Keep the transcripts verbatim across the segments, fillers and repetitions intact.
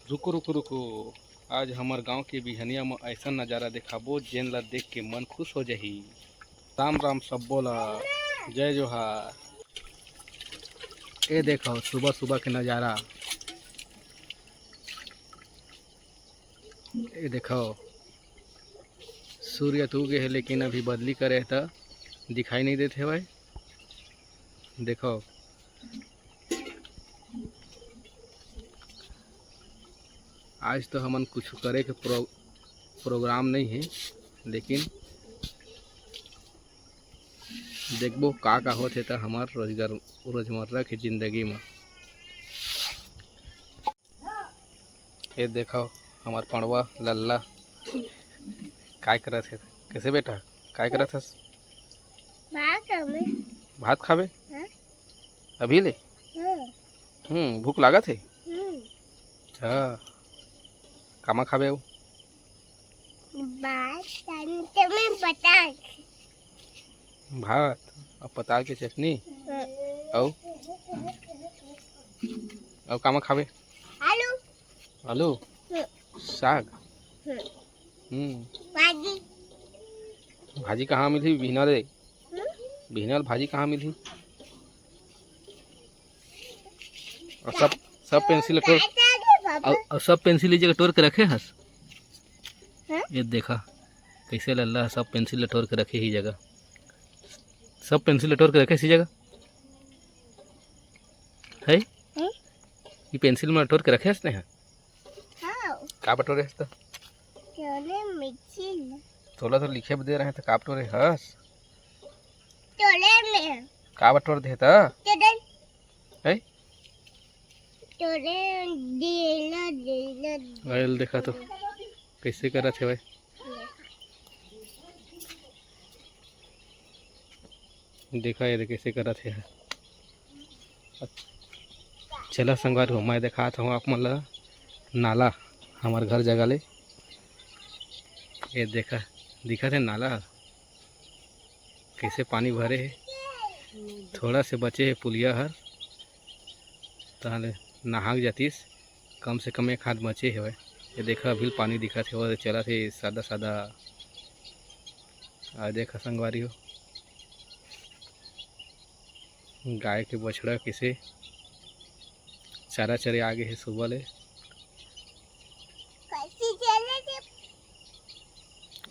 रुको, रुको, रुको। आज हमर गांव के बिहनिया म अइसन नजारा देखाबो, जेन ला देख के मन खुश हो जाही। राम राम सब्बो ला, जय जोहार। ए देखो, सुबह सुबह के नजारा। ए देखो, सूर्य तो उगे हे, लेकिन अभी बदली करे हे, त दिखाई नहीं देत हवय। देखो, आज तो हमन कुछ करे के प्रो-, प्रोग्राम नहीं है, लेकिन देखबो का का होत हे त हमर रोजगार, रोजमर्रा के जिंदगी म। ये देखो, हमर पड़वा लल्ला काय करत हे, कैसे बेटा, काय करत हस? भात खाबे। भात खाबे? हाँ। अभी ले? हाँ। हम्म, भूख लागत हे? हम्म। अच्छा, कामा खाबे अउ? भात, आलू के मैं पताल। भात अउ पताल के चटनी। हाँ। अउ? अउ कामा खाबे? आलू। आलू? हम्म। साग? हम्म। हम्म। भाजी। भाजी कहाँ मिलही बिहना ले? हम्म। बिहना ले भाजी कहाँ मिलही? अउ सब, सब पेंसिल टोर, का, का, का, बाबा? अउ, अउ सब पेंसिल इही जगह टोर के रखे हस? हाँ? ये देखा, कैसे लल्ला सब पेंसिल टोर के रखे ही जगह। सब पेंसिल टोर के रखे इही जगह। है? हैं? ये पेंसिल में टोर के रखे हस ने? हाँ। का बटोरे हस त? तोले मिर्ची। तोला तो लिखे बर दे रहे त का बटोरे हस? तोले में। का बटोर दे त? तोले। है? तोले देला, देला। आयल देखा तो, कैसे करत हे भाई। देखा ये दे कैसे करत हे। चला संगवारी हो, मैं देखात हूँ आप मन ला नाला, हमर घर जगह ले। ये देखा, दिखत हे नाला, कैसे पानी भरे हे। थोड़ा से बचे हे पुलिया हर, तहाँ ले नहा के जातिस। कम से कम एक हाथ बचे हवय। ये देखा, अभी पानी दिखत हे, वो चलत हे सादा सादा। आ देखा संगवारी हो, गाय के बछड़ा किसे चारा चरे आ गे हे सुबह ले। कैसे चले थे?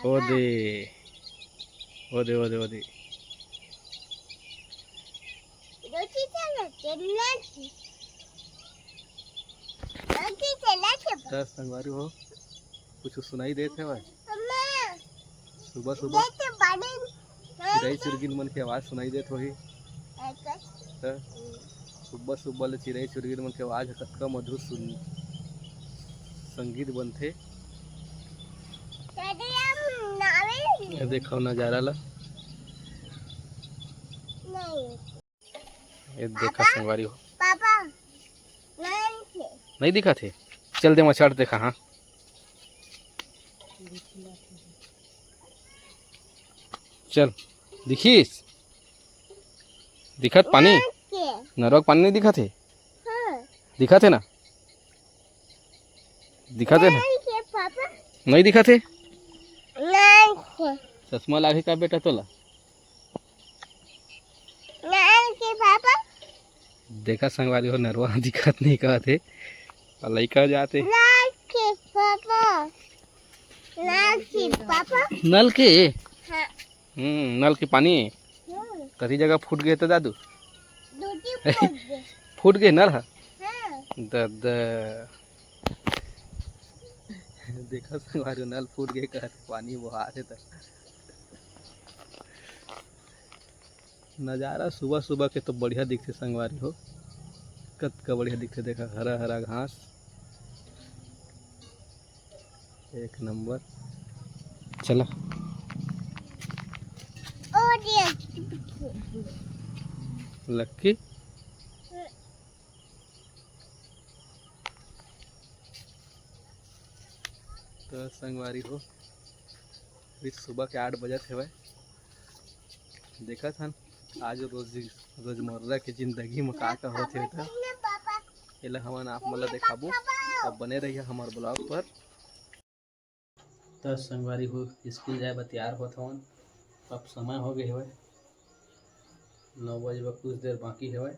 ओ दे, ओ दे, ओ दे, ओ दे। रोटी चला, चला थी। रोटी चला थी। त संगवारी हो, कुछ सुनाई देत हे भाई? अम्मा, सुबह सुबह देख के पानी चिरई चुरगिन मन के आवाज सुनाई देत होही। अच्छा। त सुबह सुबह ले चिरई चुरगिन मन के आवाज ह कतका मधुर सुन, संगीत बनथे। दादी, हम नावे ये देखो नजारा ला। नहीं। ये देखा पापा? संगवारी हो। पापा, नहीं थे। नहीं दिखा थे? चल दे, मैं चढ़ देखा, हाँ। चल, दिखिस? दिखत पानी? नल के। नरवा के पानी नहीं दिखत हे? हाँ। दिखत हे ना? दिखत हे ना? नल के पापा। नहीं दिखत हे? नल के। चश्मा लागे का बेटा तोला? नल के पापा। देखा संगवारी हो, नरवा दिखत नहीं कहत हे। अउ लइका जात हे। नल के पापा। नल के पापा। नल के? हाँ। हम्म, नल के पानी। हम्म। तरी जगह फूट गे त दादू। दूधी फूट गे। फूट गे नल ह? हाँ। The, the. देखा संगवारी हो, नल फूट गे कहत पानी बोहात हे त। नजारा सुबह सुबह के तो बढ़िया दिखथे संगवारी हो, कतका बढ़िया दिखथे। देखा हरा हरा घास, एक नंबर। चला। ओ दे। लक्की। तो संगवारी हो, अभी सुबह के आठ बजत हवय। देखत हन आज रोज, रोजमर्रा के जिंदगी म का का होथे त एला हमन आप मन ला देखाबो। आप बने रहिए हमारे ब्लॉग पर। त संगवारी हो, स्कूल जाए बर तैयार होत हवन। अब समय हो गए हवय, नौ बजे बर कुछ देर बाकी हवय।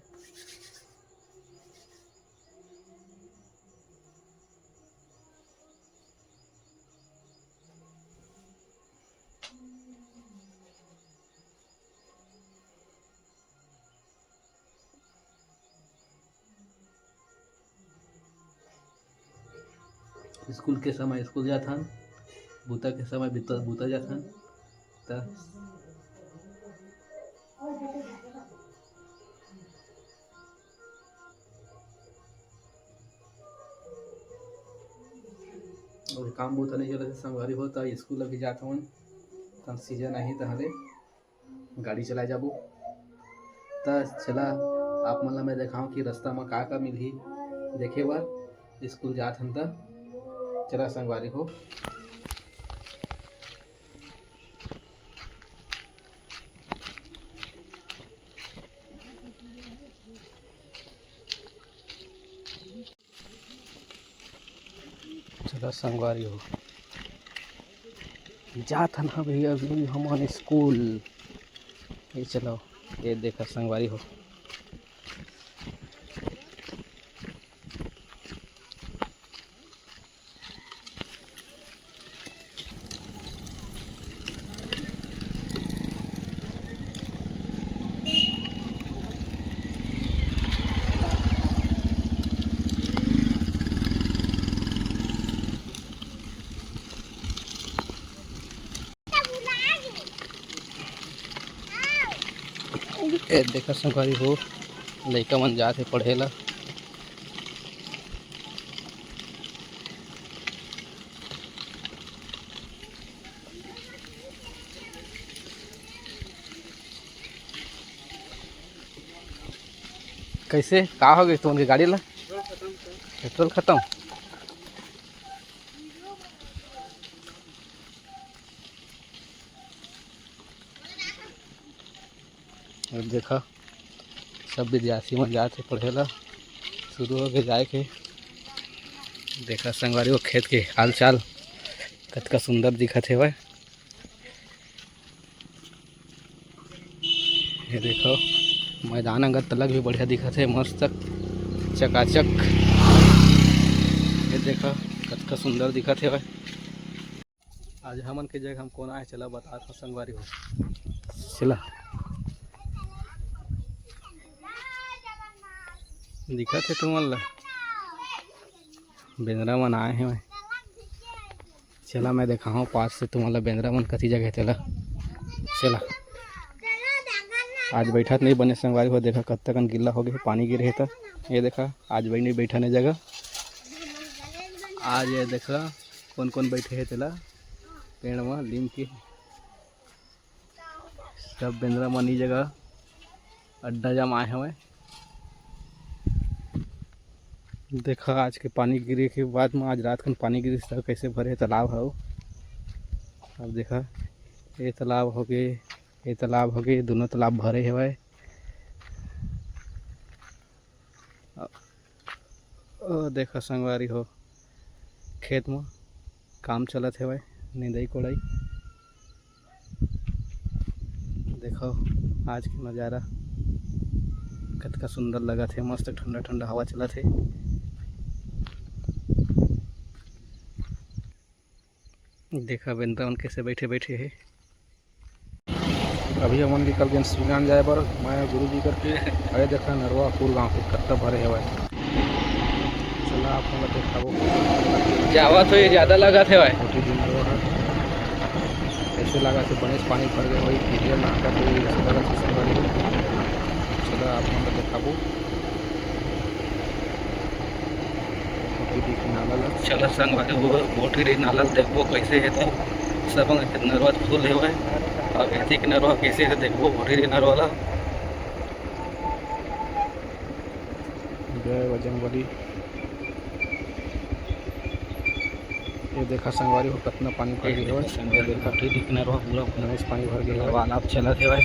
स्कूल के समय स्कूल जाथन, बूता के समय बूता, बूता जाथन। त और काम बूता नहीं चलत हे संगवारी हो, त स्कूल अभी जात हवन, त सीजन आही तहले गाड़ी चलाए जाबो। त चला, आप मन ला मैं देखाऊं कि रास्ता म का का मिलही देखे बर। स्कूल जात हन त चला संगवारी हो। चला संगवारी हो, जात हन अभी, अभी हमन स्कूल। ये चलो, ये देखा संगवारी हो। ए, देखा संगवारी हो, लइका मन जात हे पढ़े ला। कैसे, का हो गए तुमन के गाड़ी ला? पेट्रोल खत्म। अब देखा, सब विद्यार्थी मन जात हे पढ़े ला, शुरू हो गए जाए के। देखा संगवारी हो, खेत के हाल चाल कतका सुंदर दिखत हेवय। ये देखो, मैदान अंगत तलक भी बढ़िया दिखत हे, मस्त चकाचक। ये देखो, कतका सुंदर दिखत हे भाई। आज हमन के जगह हम कोन आए, चला बता था संगवारी हो। चला, दिखत हे तुमन ला, बेंदरा मन आए हे भाई। चला, मैं देखाहूँ पास से तुम्हारा बेंदरा मन कति जगह हे तेला। चला, आज बैठत नहीं बने संगवारी हो, देखा कत्ता कन गिल्ला हो गए, पानी गिरे हे त। ये देखा, आज भाई नहीं बैठा नहीं जगह। आज ये देखा कौन कौन बैठे हे तेला, पेड़ में लीम के। सब बेंदरा मन ई जगह अड्डा जमाए हवय। देखा, आज के पानी गिरे के बाद में, आज रात कन पानी गिरिस त कैसे भरे तालाब हव। अब देखा, ये तालाब हो गए, ये तालाब हो गए, दोनों तालाब भरे हवय। अ, अ, देखा संगवारी हो, खेत म काम चलत हेवय, निंदई कोड़ई। देखो आज के नज़ारा कतका सुंदर लगत हे, मस्त ठंडा ठंडा हवा चलत हे। देखा बेंदरा मन कैसे बैठे बैठे हे। अभी हमन निकल गए सिंगान जाए बर, मैं गुरु जी करके। अरे देखा नरवा फूल गाँव के कत्ता भरे हवय। चला आप मन ला देखाबो। जावा तो ये ज्यादा लगत हे भाई। छोटी दिन नरवा है। ऐसे लगा से बने पानी भर गए वही कीजिए ना का तो ये ऐसे लगा से संभल ही। चला आप मन ला देखाबो। मोटी दिख नाला ला। चला संगवारी हो, मोटी रे नाला ल देखबो कैसे हे त। सब नरवा फूल हेवय। अब एती के नरवा कैसे हे देखबो, मोटी रे नरवा ला। जय बजरंगबली। ये देखा संगवारी हो, कतना पानी भर गए हवय। ये देखा, मोटी दिख नरवा पूरा भर गए हवय। तालाब चलत हेवय।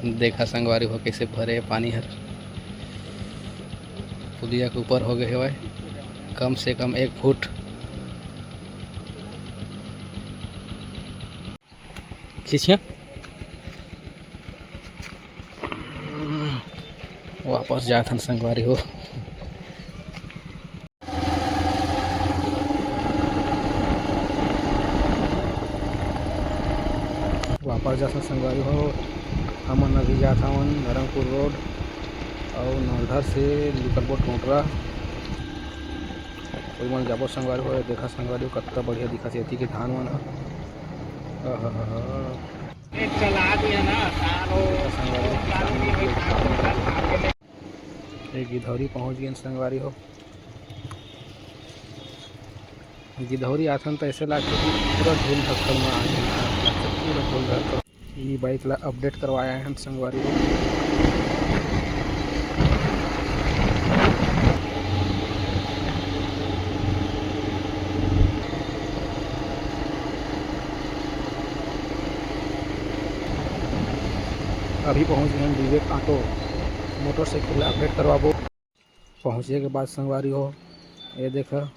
देखा संगवारी हो, कइसे भरे हे पानी हर, पुलिया के ऊपर हो गए हवय कम से कम एक फुट। खींचिया, वापस जात हन संगवारी हो। वापस जाथन संगवारी हो, हमन अभी जात हवन धर्मपुर रोड अउ नौलधर से निकलबो टोटरा। ओई मन जाबो संगवारी हो। देखा संगवारी हो, कत्ता बढ़िया दिखत हे एती के धान मन ह। आहाहा। चला दिया ना, सालो। देखा संगवारी हो, किसान मन के ये गिधौरी पहुंच गए संगवारी हो। गिधौरी आथन त ऐसे लागथे कि पूरा धूल धक्कड़ में आ गए, पूरा धूल धक्कड़। ये बाइक ला अपडेट करवाया है संगवारी हो। अभी पहुंच गए हम विवेक ऑटो, मोटरसाइकिल ला अपडेट करवाबो। पहुँचे के बाद संगवारी हो, ये देखा,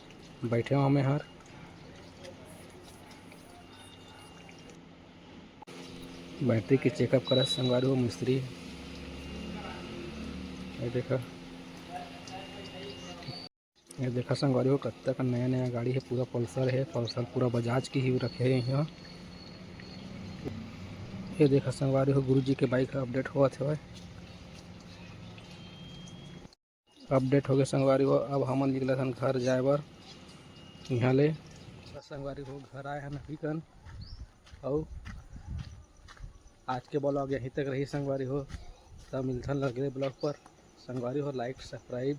बैठे हवं मैं हर। बैटरी के चेकअप करत संगवारी हो मिस्त्री। ये देखा, ये देखा संगवारी हो, कत्ता का नया नया गाड़ी है, पूरा पल्सर है, पल्सर पूरा बजाज की ही रखे है यहाँ। ये देखा संगवारी हो, गुरुजी के बाइक ह अपडेट होवत हवय। अपडेट हो गए संगवारी हो, अब हमन निकलत हन घर जाए बर। यहाँ ले संगवारी हो, घर आए हन अभी कन। अउ आज के ब्लॉग यहीं तक रही संगवारी हो, तब मिलथन अगले ब्लॉग पर। संगवारी हो, लाइक, सब्सक्राइब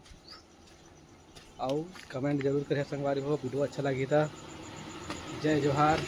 अउ कमेंट जरूर करिए संगवारी हो, वीडियो अच्छा लगी त। जय जोहार।